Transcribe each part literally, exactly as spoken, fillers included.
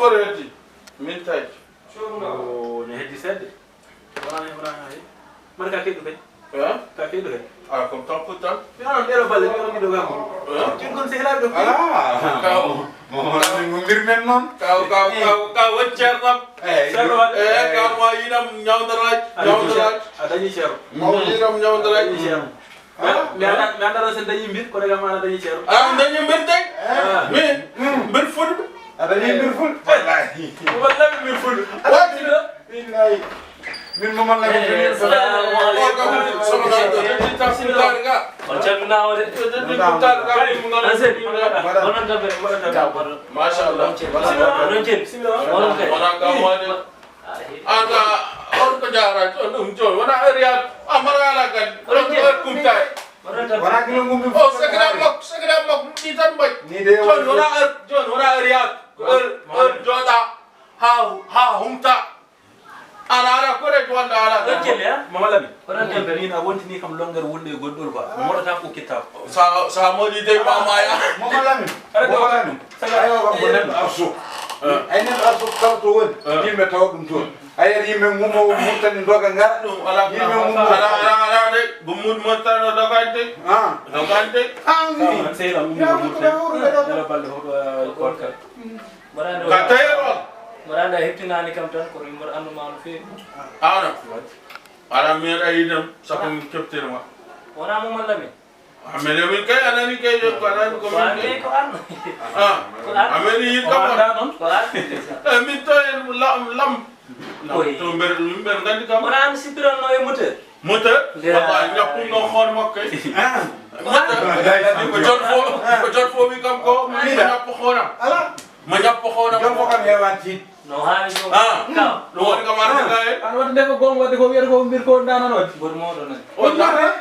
Hoore heddi, min taji. O, ne heddi seeɗa. Wona, wona hay. Mbaɗa ka keɗɗo kay. Eh? Ka keɗɗo kay. Ah, comme tant pour tant. Mi aran ɗeɗo balle, mi aran ɗiɗo gakko. Eh? Jooni kon sehilaaɓe ɗo. Ah. Ka o. Mo, mo, mo, mo, mbir men noon. Ka o, ka o, ka o, ka o woni ceerno am. Eh, ceerno waɗi. Eh, ka o ma yiɗam ñawdaraaj, ñawdaraaj. A dañi ceerno. Mo yiɗam ñawdaraaj. A dañi ceerno. Ah, mi anda, mi anda ɗo sen dañi mbir, kono kam ana dañi ceerno. Ah, dañi mbir tey? Ah. Min, mbir fulɓe. A dañi mbir fulɓe? Wallahi. Wallahi mbir fulɓe. Wallahi. Billahi. Min Mamadou Lamine. Eh, salamu aleykum. On calminaama de. Machallah. Onon tampere, onon tampere. Machallah. Onon ken. Onon kay. Wona ka waɗi. Anga on ko jaaraaki on ɗum jooni wona heure yaade. A mara ala kadi. Ɗon ko heure kumtaade. Wona kilo ngummi. O sakira makko, sakira makko ɗi tan mbayi. Ni de jooni wona heure, jooni wona heure yaade. Ko heure, heure jooɗa ha, ha humta. Ana ala ko de wonda ala. Ɗon jelle, ha? Mama Lamine. Onon tampere. Min a wontini kam longere wonde e goɗɗol ba. Moɗata ko kitta. Sa, sa moɗi de mama ya. Mama Lamine. Mama Lamine. Aywa, ko neɗɗo arso. Eh. Ay neɗɗo arso kala to woni, eh, yimɓe tawa ɗum toon. A yiyat yimɓe ngummo Murtani doga ngara. Ɗum ala, yimɓe ngummo. Ala, ala, ala de. Gummuɗo Murtani o dogante. Ah. Dogante. Ah, wi. Sehil am ummi ko Murtani. Ɗeɗo balɗe hoɗo, eh, korka. Ka tayeer on. Mboɗo annda a heɓtinaani kam tan, kono mboɗo anndu ma no feewi. Ano. Ala mi aɗa yiɗam, sabu min keɓtirma. Wona Mamadou Lamine. Amen, amen kay, a nani kay, ko a nani ko min kay. Ko an. Ah, ko an. Amen, yi kam. Ko an. Eh, min to en lam, lam. Lam, to mber, min mber nganndi kam. Wona an sippiranno e moteur. Moteur? Ndeya. Walla ñappum no hoore makko kay. Ah. Moteur. Ko jon fo, ko jon fo wi kam ko, mi ñappo hooram. Ala. Ma ñappo hooram. Jon fo kam heewan tiiɗ. No haawi ɗum. Ah. Kaw. Ɗum woni kam arde kay. An wadde ko goonga wadde ko wiyata ko mbir ko ndananoɗe. Mbor mawɗo nani. O nana.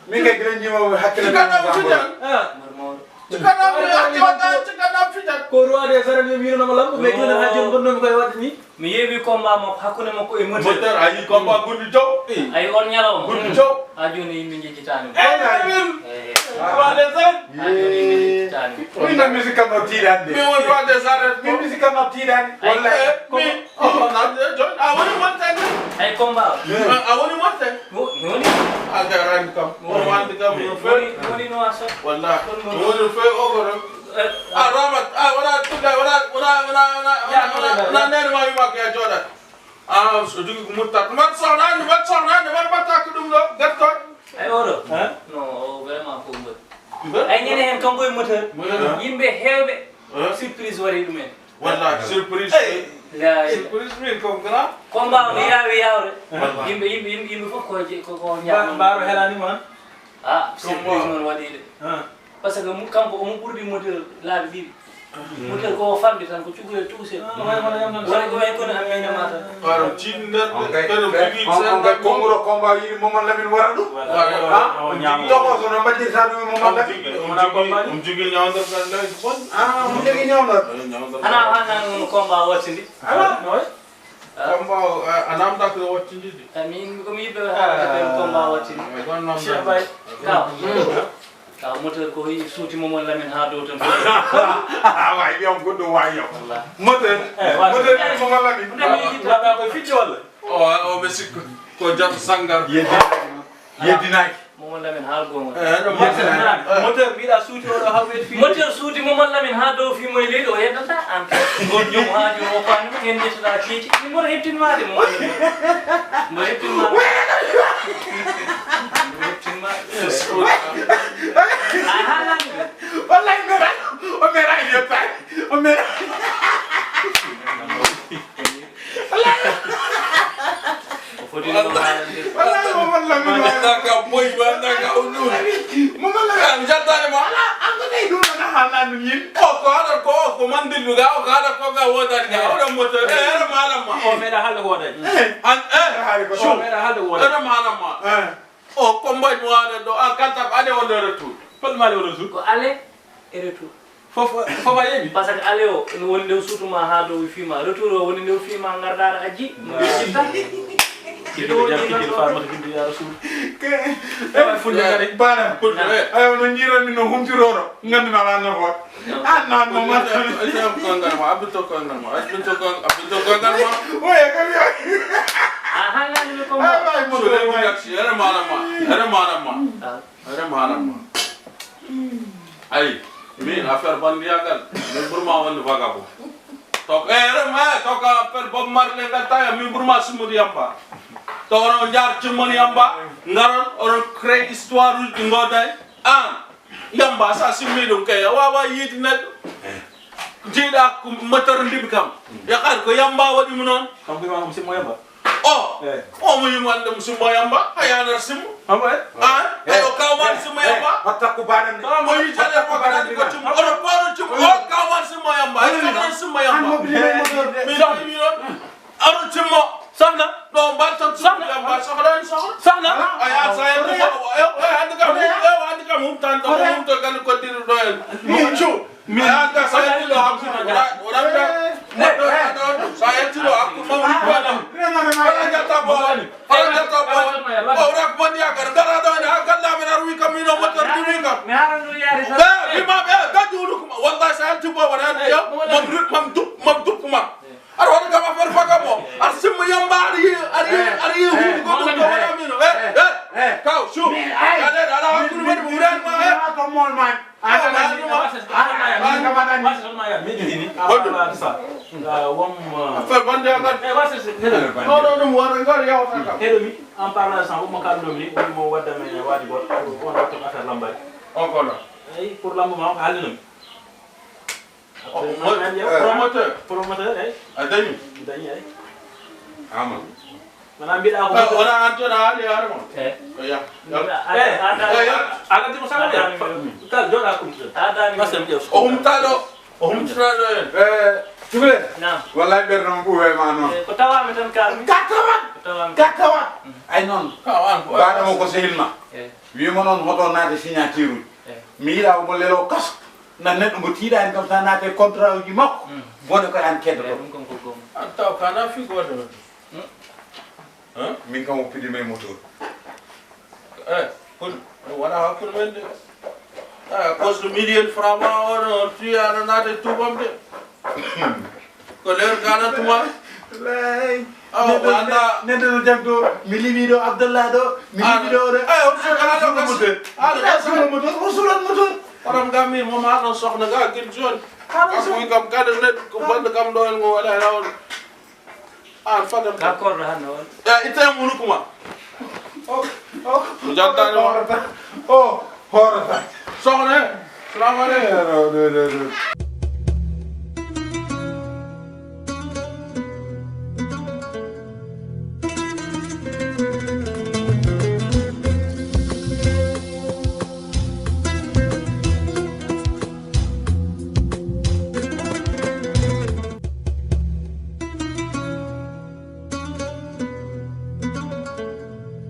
Min kay gila njima hakkille. Cikana mo fijan. Ah. Mbor mawɗo. Cikana mo yatti wadda, cikana fijan. Ko roi des arènes yo wiirano mo lamɗo, mais gila ha joni bonnomi koye wadde ni. Mi yeewi combat makko hakkunde makko e moteur. Moteur, a yii combat gundu jaw? Ay, on ñalawma. Gundu jaw? Ha joni yimɓe njejjitaani mo. Eh, amin. Eh. Roi des arènes. Ha joni yimɓe njejjitaani mo. Min na musique kam no tiiɗande. Mi woni roi des arènes. Min musique kam no tiiɗande. Ay, wallahi. Eh, mi, oh, na, eh, jon, a woni Mauritanie. Ay, combat. Eh, a woni Mauritanie. Mo, mi woni. A garani kam. Mo woni. Wandi kam no feewi. Woni, woni no a sot. Wallahi. Kono mo woni feewi o ko ɗon. Eh. A Ramat, a wona tuga, wona, wona, wona, wona, wona, wona, wona, nene ma wi makko ya jooɗat. Ah, so jogi ko mutta. Mbaɗ soxna, mbaɗ soxna, mbaɗ mbaɗta ko ɗum ɗo, gartoon. Ay, oɗo? Hein? Non, o vraiment ko mbaɗ. Mbaɗ? Ay, ñande hen kanko e moteur. Moteur. Yimɓe heewɓe, hein? Surprise waɗi ɗum en. Wallahi, surprise. Ey. La, surprise min ko grand. Combat o no yaawi yaawde. Wallahi. Yimɓe, yimɓe, yimɓe, yimɓe fof ko je-, ko, ko ñaama. Mbaaro helani mo, hein? Ah, surprise noon waɗi de. Ah. Par ce que mu-, kanko omo ɓurdi moteur laabi ɗiɗi. Moteur ko o famɗi tan, ko cukalel tuusel. Ah, way, wala yam tan. Woni ko way kono am mene ma tan. Ɓaaɗo tiiɗi nder, on kay, kadi on kay, jogii on, on kay, konnguɗo combat yiɗi Momon Lamine wara ɗum. Voilà. Voilà. Ah, on jogii tokoso no mbaɗirta ɗum e Momon Lamine. On jogii, on jogii ñawdorgal leydi bonɗo. Ah, on jogii ñawdor. Eh, ñawdorgal. Hana, hana on combat wattindi. Ala. Noy? Ah. Combat o, a, a namda ko wattindi de. Ah, min ko mi yiɗɗo haalde ɓen combat wattindi. Ay, ɗon namda. Cheikh Baye. Kaw. Kaw moteur ko yi suuti Momon Lamine ha dow ton. Ah, way, wiyan goɗɗo way yaw. Wallahi. Moteur, eh, moteur ni Momon Lamine. Mbaɗa ko fijjo walla? O, o ɓe sikko ko jaato sangar. Yeddinaaki. Yeddinaaki. Momon Lamine, haal goonga. Eh, no moteur, moteur mbiɗa suuti oɗo hawɓe fii. Moteur suuti Momon Lamine ha dow fii mo e leydi o yeddata an. Ngol joom haajo o faami mo en jettata ceeci. Min mboɗo heptin ma de Momon Lamine. Mbo heptin ma. Mbo heptin ma. A haalani de. Wallahi mbeɗa, o mbeɗa yettaani. O mbeɗa. Wallahi. O foti ɗum haalande. Wallahi, Momon Lamine. Naka boy, naka o ɗum. Momon Lamine. Am jattaade mo. Ala, an ko tawi ɗum nana haalande ɗum yimɓe. O ko haɗa ko, o ko mandirɗo ga, o ko haɗa ko ga wodani ga. Oɗon moto, eh, ere malam ma. O meɗa haalde wodani. Eh. An, eh. Haali ko. O meɗa haalde wodani. Ere malam ma. Eh. O combat mo waɗa ɗo, an kanta ko aller walla retour? Hol mo aller walla retour? Ko aller et retour. Fof, fof a yeeɓi? Par ce que aller o, ene woni nde o suutuma haa dow o fiima. Retour o woni nde o fiima ngardaɗo a ji, mo yejjitta. Kiɗo jam kiɗel Faamata Bintu yaa Rasuul. Ewa fulɓe ngari. Baɗam. Fulɓe, eh. Ayo no njiiran min no humtiroro. Ngandi na lan no. An nan no ma. Ay sam ko ngal ma. Abito ko ngal ma. Abito ko, abito ko ngal ma. Oya kam ya. Ah, hangani ko. Ay, bay mo. Sule mi yaksi. Ere mana ma. Ere mana ma. Ah. Ere mana ma. Ay, min affaire bandiyagal, min ɓurma wonde vagabond. Donc, eh, ere ma, donc affaire Bob Marley ngal taya, min ɓurma simmude yamba. To onon njar timmon yamba, ngaron, onon créé histoire uji ɗi ngoday. An, yamba sa simmi ɗum kay, a wawa yiide neɗɗo. Jiiɗa ko moteur ndiɓi kam. Yakat ko yamba waɗi mo noon. Kam ko imam simmo yamba. O. Eh. O mo yimo ande mo simmo yamba, a yanar simmo. Amba, eh? Ah, eh, ayo, kawman simmo yamba. Watta ko baɗan. Mo yi jale ko baɗan ko timmo. Oro poro timmo. O kawman simmo yamba. Ay kawman simmo yamba. An mo bili mo do. Mi do mi non. Oro timmo. Soxna. No mbar tan soxna yamba. Soxna, soxna. Soxna. Ay an sa yamba. Ay, ay, hande kam, ay, hande kam hum tan do hum to gal ko dir do en. Mo chu. Mi an ka sa yamba. Ora, ora, ora. Sa yamba hakku mawni ko. Ora jatta bo. Ora jatta bo. Ora ko bandi akar. Dara do na kala men arwi kam mino motor diwi kam. Mi haran ɗum yaari tan. Eh, bi ma be da dulu kuma. Wallahi sa yamba bo wala ya. Mam ru-, mam dup, mam dup kuma. Ar wani kama fer faka mo. Ar simma yamba ar yi, ar yi, ar yi hu ko dum to wala mino. Eh, eh. Kaw shu. Ale ala hakku men buran ma. Ko mol man. Affaire bande agal. No, no, ɗum wara ngar yawata kam. Heɗo mi, en parlant sans, omo kalɗo mi, woni mo wadda men waadi goto, on watto affaire lambay. On kono. Eyi, pour lambo ma, ko haalino mi. Promoteur. Promoteur, eyi. A dañi? Dañi, eyi. Ama. Mana mbiɗa ko wona an toon a haali haare ma. Eh. Oya. Eh, a lanti ko sala ya. Tal joɗa ko. Pasem ƴeew. O humtalo. O humtalo en. Eh, tugule. Naam. Wallahi ɓer noon ɓuwe ma noon. Eh, ko tawami tan ka. Ka tawa. Ko tawami. Ka tawa. Ay noon. Ka wan ko. Baɗa mo ko sehil ma. Eh. Wi mo noon hoto naade signature uji. Eh. Mi yiɗa omo lelo kas. Na neɗɗo mo tiiɗani kam sa naate contrat uji makko. Mm. Bone ko an keddo. Eh, ɗum kon ko gom. An taw kana fi goto. Hein? Min kam o pidi may moteur. Eh, kun wala hakkunde men de. Eh, cause de million francs ma on, on tuya na nate tubam de. Ko leer kana tuma. Lay. Aw, neɗɗo, anda. Neɗɗo no jaggo, mi liwi ɗo Abdallah ɗo, mi liwi ɗo ɗo. Eh, on sura moteur. Ala sura moteur, on sura moteur. Oɗon gam mi mo ma ɗon soxna ga gil jon. Kam kam kala ne ko bande kam ɗo en ngo wala lawol. Ah, fadam. Ka korɗo hannde on. Eh, itte mo nukuma. Oh, oh. Jantani mo. Horata. Oh, horata. Soxna. Salamu alaikum.